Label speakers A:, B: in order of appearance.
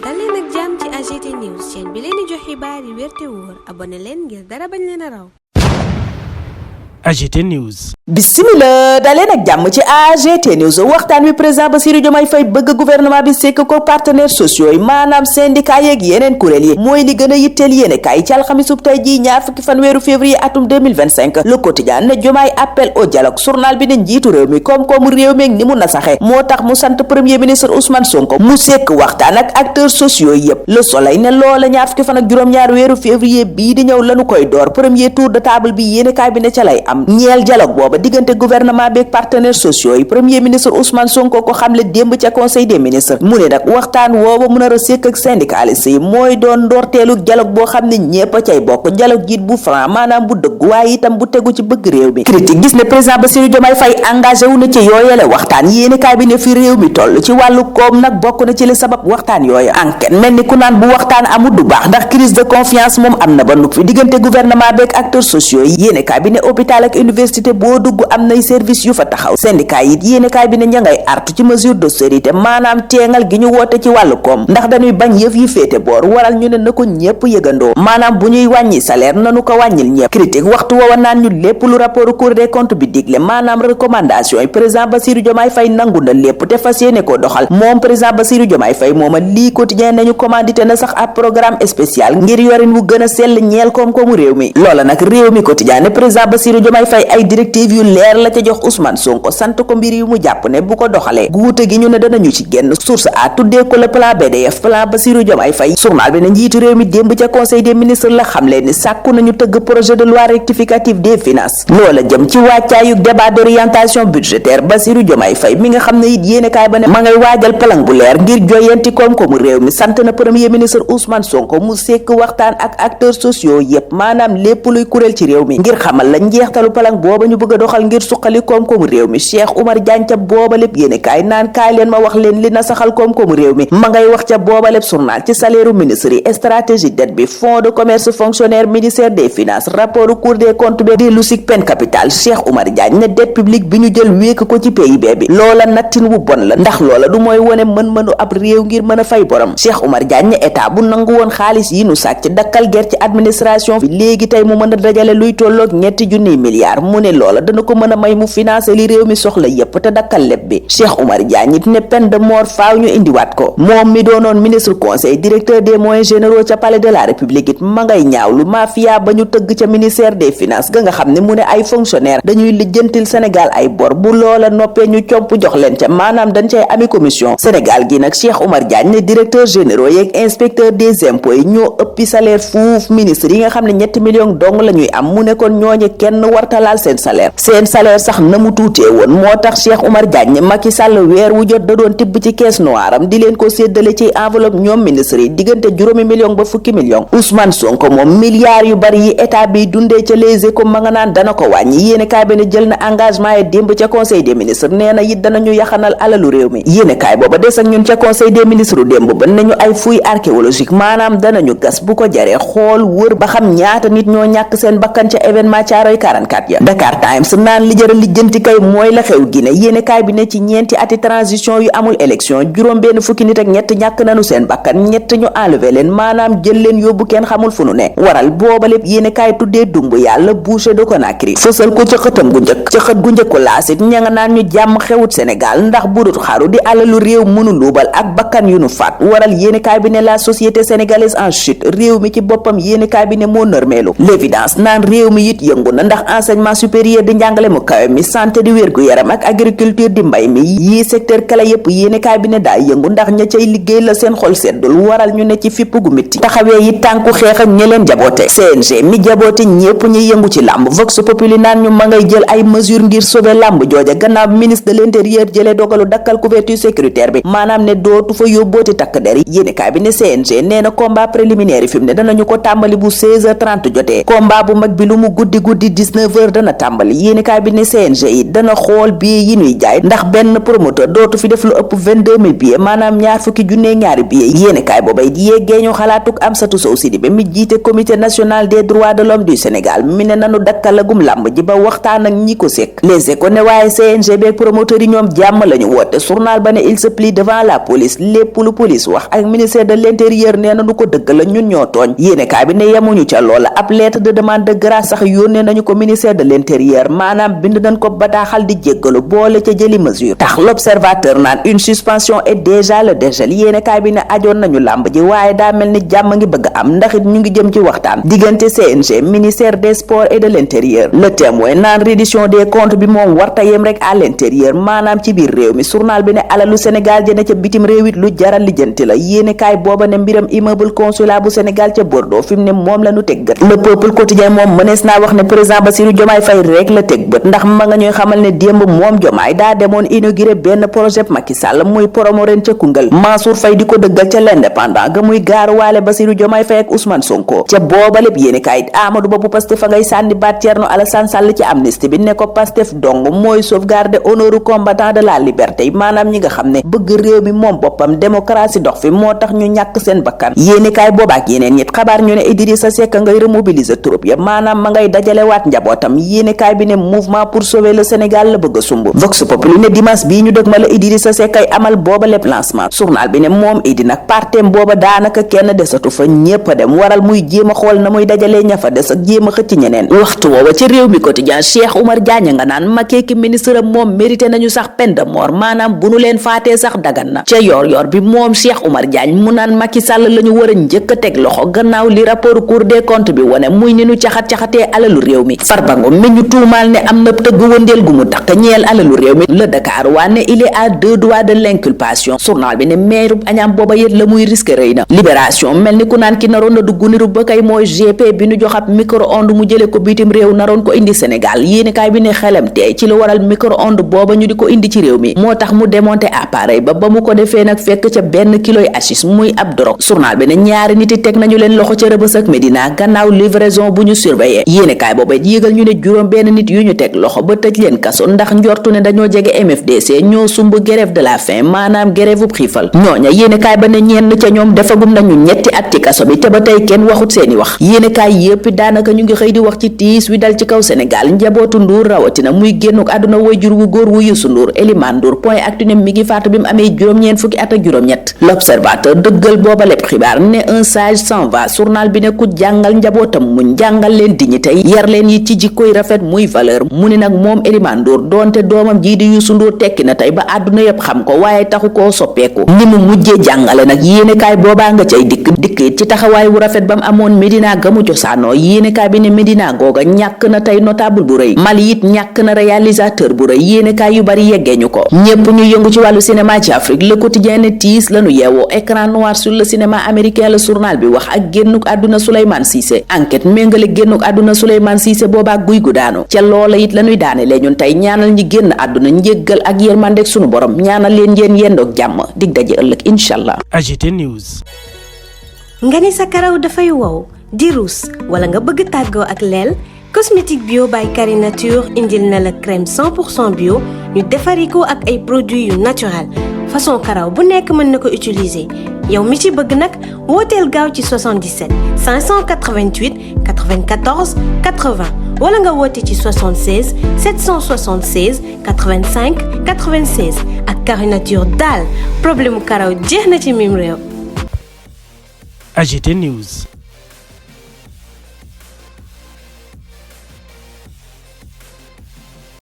A: dal leen ak jàmm ci AGT News chaîne bi leen di jox xibaar yi wér te wóor abonné leen ngir dara bañ leen a raw.
B: AGT News.
C: Bismillah daleen ak jàmm ci AGT News waxtaan wi président Bassirou Diomaye Faye bëgg gouvernement bi sekk ko partenaires sociaux yi maanaam syndicat yeeg yeneen kuréel yi mooy li gën a yitteel yéene kaay ci alxamisub tey jii ñaar fukki fan weeru février atum 2025 le quotidien ne Diomaye appel au dialogue journal bi ne njiitu réew mi koom-koomu réew mi ni mu nasaxe moo tax mu sant premier ministre Ousmane Sonko mu sekk waxtaan ak acteurs sociaux yépp le soleil ne loola ñaar fukki fan ak juróom-ñaar weeru février bii di ñëw lañu koy door premier tour de table bi yéene kaay bi ne ca lay am ñeel dialogue booba diggante gouvernement bi ak partenaires sociaux yi premier ministre Ousmane Sonko ko xamle démb ca conseil des ministres mu ne nag waxtaan wooba mun a rësekk ak syndicaliste yi mooy doon ndoorteelu dialogue boo xam ne ñépp a cay bokk dialogue jiit bu franc maanaam bu dëgg waaye itam bu tegu ci bëgg réew mi critique gis ne président Bassirou Diomaye Faye engagé wu na ci yooyale waxtaan yéeni kaay bi ne fi réew mi toll ci wàllu koom nag bokk na ci li sabab waxtaan yooya enquête mel ni ku naan bu waxtaan amul du baax ndax crise de confiance moom am na ba nuppi diggante gouvernement bi ak acteurs sociaux yi yéeni kaay bi ne hôpital ak université boo dugg am nay service yu fa taxaw syndicat yi yéene kaay bi ne ña ngay artu ci mesure d'austérité maanaam teengal gi ñu woote ci wàllu koom ndax dañuy bañ yëf yi féete boor waral ñu ne na ko ñépp yëgandoo maanaam bu ñuy wàññi salaire nanu ko wàññil ñépp critique waxtu woowa naan ñu lépp lu rapport Cour des comptes bi digle maanaam recommandation yi président Bassirou Diomaye Faye nangu na lépp te fas yéene ko doxal moom président Bassirou Diomaye Faye mooma lii quotidien nañu commandité na sax ab programme spécial ngir yorin wu gën a sell ñeel koom-koomu réew mi loola nag réew mi quotidien ne président Bassirou Diomaye Faye ay directive yu leer la ca jox Ousmane Sonko sant ko mbir yu mu jàpp ne bu ko doxalee guute gi ñu ne danañu ci génn source a tuddee ko le plan BDF plan Bassirou Diomaye Faye journal bi ne njiitu réew mi démb ca conseil des ministres la xamle ni sàkku nañu tëgg projet de loi rectificative des finances loola jëm ci wàccaayu débat d'orientation budgétaire Bassirou Diomaye Faye mi nga xam ne it yéene kaay ba ne ma ngay waajal plan bu leer ngir joyanti koom-koomu réew mi sant na premier ministre Ousmane Sonko mu sekk waxtaan ak acteurs sociaux yépp maanaam lépp luy kuréel ci réew mi ngir xamal la njeextalu plan booba ñu bëgg a doxal ngir suqali koom-koomu réew mi Cheikh Oumar Diagne ca booba lépp yéene kaay naan kaay leen ma wax leen li na saxal koom-koomu réew mi ma ngay wax ca booba lépp journal ci salaire ministre yi stratégie dette bi fonds de commerce fonctionnaire ministère des finances rapport Cour des comptes bi dellu si peine capitale Cheikh Oumar Diagne ne dette publique bi ñu jël wékk ko ci PIB bi loola nattin wu bon la ndax loola du mooy wone mën-mënu ab réew ngir mën a fay borom Cheikh Oumar Diagne ne état bu nangu woon xaalis yi nu sàcc dakkal ger ci administration bi léegi tey mu mën a dajale luy tolloog ñetti junniy milliards mu ne loola dana ko mën a may mu financer li réew mi soxla yépp te dakkal lépp bi Cheikh Oumar Diagne it ne peine de mort faaw ñu indiwaat ko moom mi doonoon ministre conseil directeur des moyens généraux ca palais de la république it ma ngay ñaawlu mafia ba ñu tëgg ca ministère des finances ga nga xam ne mu ne ay fonctionnaire dañuy lijjantil Sénégal ay bor bu loola noppee ñu comp jox leen ca maanaam dañ cay ami commission Sénégal gi nag Cheikh Oumar Diagne ne directeur généraux yeeg inspecteur des impôts yi ñoo ëppi salaire fuuf ministre yi nga xam ne 3 millions dong la ñuy am mu ne kon ñooñe kenn wartalaal seen salaire sax na mu tuutee woon moo tax Cheikh Oumar Diagne Macky Sall weer wu jot da doon tibb ci caisse noire am di leen ko séddale ci enveloppe ñoom ministre yi diggante 0 million ba 10 millions Ousmane Sonko moom milliards yu bari yi état bi dundee ca Les Échos ma nga naan dana ko wàññi yéene kaay bi ne jël na engagement yi démb ca conseil des ministres nee na it danañu yaxanal alalu réew mi yéene kaay booba des ak ñun ca conseil des ministres démb ba nañu ay fouille archéologique maanaam danañu gas bu ko jaree xool wër ba xam ñaata nit ñoo ñàkk seen bakkan ca événement Thiaroye 44 ya Dakar Times naan li jëral lijjanti kay mooy la xew Guinée yéene kaay bi ne ci ñeenti ati transition yu amul élection juróom benn fukki nit ak ñett ñàkk nanu seen bakkan ñett ñu enlevé leen maanaam jël leen yóbbu kenn xamul fu nu ne waral booba lépp yéene kaay tuddee dumb yàlla boucher de Conakry fësal ko ca xëtam gu njëkk ca xët gu njëkku laasit ña nga naan ñu jàmm xewut Sénégal ndax budut xaru di alalu réew mënu luubal ak bakkan yu nu faat waral yéene kaay bi ne la société sénégalaise en chute réew mi ci boppam yéene kaay bi ne moo nërmeelu l'évidence naan réew mi it yëngu na ndax enseignement supérieur di njàngale mu kawe mi santé di wérgu yaram ak agriculture di mbay mi yii secteur kala yépp yéene kaay bi ne daa yëngu ndax ña cay liggéey la seen xol seddul waral ñu ne ci fipp gu mitti taxawee yi tànku xeex ak ñi leen jaboote CNG mi jaboote ñépp ñuy yëngu ci làmb Vox Populi naan ñu ma ngay jël ay mesures ngir sauver làmb jooja gannaaw ministre de l'intérieur jëlee dogalu dakkal couverture sécuritaire bi maanaam ne dootu fa yóbbooti takk der yi yéene kaay bi ne CNG nee na combat préliminaire yi fi mu ne danañu ko tàmbali bu 16h30 jotee combat bu mag bi lu mu guddi 19 9h dana tàmbali yéenekaay bi ne CNG yi dana xool billet yi ñuy jaay ndax benn promoteur dootu fi def lu ëpp 22 000 billets maanaam ñaar fukki junne ñaari billets yéenekaay boobay di yeggee ñu xalaatuk Amsatou Sow Sidibé mi jiite comité national des droits de l'homme du Sénégal mi ne nanu dakkalagum làmb ji ba waxtaan ak ñi ko sekk Les Échos ne waaye CNG beeg promoteur yi ñoom jàmm lañu woote journal ba ne il se plie devant la police lépp lu police wax ak ministère de l'intérieur nee na nu ko dëgg la ñun ñoo tooñ yéenekaay bi ne yemuñu ca loola ab lettre de demande de grâce sax yónnee nañu ko ministère de l'intérieur maanaam bind nañ ko bataaxal di jéggalu boole ca jëli mesure tax l'observateur naan une suspension est déjà le dégel yéenekaay bi ne ajoon nañu làmb ji waaye daa mel ni jàmm ngi bëgg am ndax it ñu ngi jëm ci waxtaan diggante CNG ministère des sports et de l'intérieur le témoin naan reddition des comptes bi moom warta yem rek à l'intérieur maanaam ci biir réew mi journal bi ne alalu Sénégal jëne ca bitim réew it lu jaral lijjanti la yéenekaay booba ne mbiram immeuble consulat bu Sénégal ca Bordeaux fi mu ne moom la ñu teg gët le peuple quotidien moom mënees naa wax ne président Bassirou Diomaye Faye rek la teg bët ndax ma nga ñuy xamal ne démb moom Diomaye daa demoon inauguré benn projet Macky Sall muy Promoren ca Koungheul Mansour Faye di ko dëggal ca l'Indépendant ga muy gaaruwaale Bassirou Diomaye Faye ak Ousmane Sonko ca booba lépp yéenekaay Amadou Ba bu Pastef fa ngay sànni baat Thierno Alassane Sall ci amnistie bi ne ko Pastef dong mooy sauvegarder honneur combattant de la liberté maanaam ñi nga xam ne bëgg réew mi moom boppam démocratie dox fi moo tax ñu ñàkk seen bakkan yéenekaay boobaak yeneen ñit xabaar ñu ne Idrissa Seck ngay remobiliser troupe ya maanaam ma ngay dajale waat njabootam yéenekaay bi ne mouvement pour sauver le Sénégal la bëgg a sumb Vox Populi ne dimanche bii ñu dëg ma la Idrissa Seck ay amal booba lépp lancement journal bi ne moom Idi nag partem booba daanaka kenn desatu fa ñépp a dem waral muy jéem a xool na muy dajalee ña fa des ak jéem a xëcc ñeneen waxtu woowa ci réew mi quotidien Cheikh Oumar Diagne nga naan Macky ki ministre am moom mérité nañu sax peine de mort maanaam bu nu leen faatee sax dagan na ca yor bi moom Cheikh Oumar Diagne mu naan Macky Sall la ñu war a njëkk a teg loxo gannaaw li rapport Cour des comptes bi wone muy ni nu caxat-caxatee alalu réew mi Farba Ngom mi ñu tuumaal ne am na tëgg wëndeel gu mu takk ñeel alalu réew mi le Dakar waa ne il est à 2 doigts de l'inculpation journal bi ne maire Agnam booba yët la muy risque rëy na libération mel ni ku naan ki naroon na dugg niru ba kay mooy GP bi nu joxab micro-ondes mu jële ko bitim réew naroon ko indi Sénégal yéenekaay bi ne xelam tey ci lu waral micro-ondes booba ñu di ko indi ci réew mi moo tax mu démonter appareil ba mu ko defee nag fekk ca benn kiloy hachis muy ab drogue journal bi ne ñaari nit yi teg nañu leen loxo ca Rebeuss ak Médina gannaaw livraison bu ñu surveillé yéenekaay booba yégal ñu ne juróom benn nit yu ñu teg loxo ba tëj leen kaso ndax njortu ne dañoo jege MFDC ñoo sumb grève de la faim maanaam grève bu xiifal ñooña yéenekaay ba ne ñenn ca ñoom defagum nañu ñetti at ci kaso bi te ba tey kenn waxut seeni wax yéenekaay yépp daanaka ñu ngi xëy di wax ci tiis wi dal ci kaw Sénégal njabootu Ndour rawatina muy génnuk àdduna waajur wu góor wu Youssou Ndour Elimane Ndour point actu ne mi ngi faatu bi mu amee juróom-ñeent fukki at ak juróom-ñett l'observateur dëggal booba lépp xibaar ne un sage s'en va journal bi ne ku jàngal njabootam muñ jàngal leen dignité yar leen yi ci jikkoy rafet muy valeur mu ni nag moom Elimane Ndour doonte doomam jii di Youssou Ndour tekki na tey ba àdduna yépp xam ko waaye taxu koo soppeeku ni mu mujjee jàngale nag yéenekaay boobaa nga cay dikk it ci taxawaay wu rafet ba mu amoon Médina ga mu cosaanoo yéenekaay bi ne Médina googa ñàkk na tey notable bu rëy Mali it ñàkk na réalisateur bu rëy yéenekaay yu bari yeggee ñu ko ñépp ñu yëngu ci wàllu cinéma ci Afrique le quotidien ne tiis lañu yeewoo écran noir sur le cinéma américain la journal bi wax ak génnuk àdduna Souleymane Cissé enquête méngale génnuk àdduna Souleymane Cissé boobaa guy gu daanu ca loola it lañuy daane lee ñun tey ñaanal ñi génn àdduna njéggal ak yërmandek sunu borom ñaanal leen ngeen yendoog jàmm dig daje ëllëg inshallah.
B: AGT News.
A: nga ni sa karaw dafay wow di ruus wala nga bëgg tàggoo ak leel cosmétique bio by Carré Nature indil na la crème 100% bio ñu defari ko ak ay produits yu naturel façon karaw bu nekk mën na ko utiliser yow mi ci bëgg nag wooteel gaaw ci 77 588 94 80 wala nga woote ci 76 776 85 96 ak Carré Nature daal problème mu karaw jeex na ci mim réew.
B: AGT News.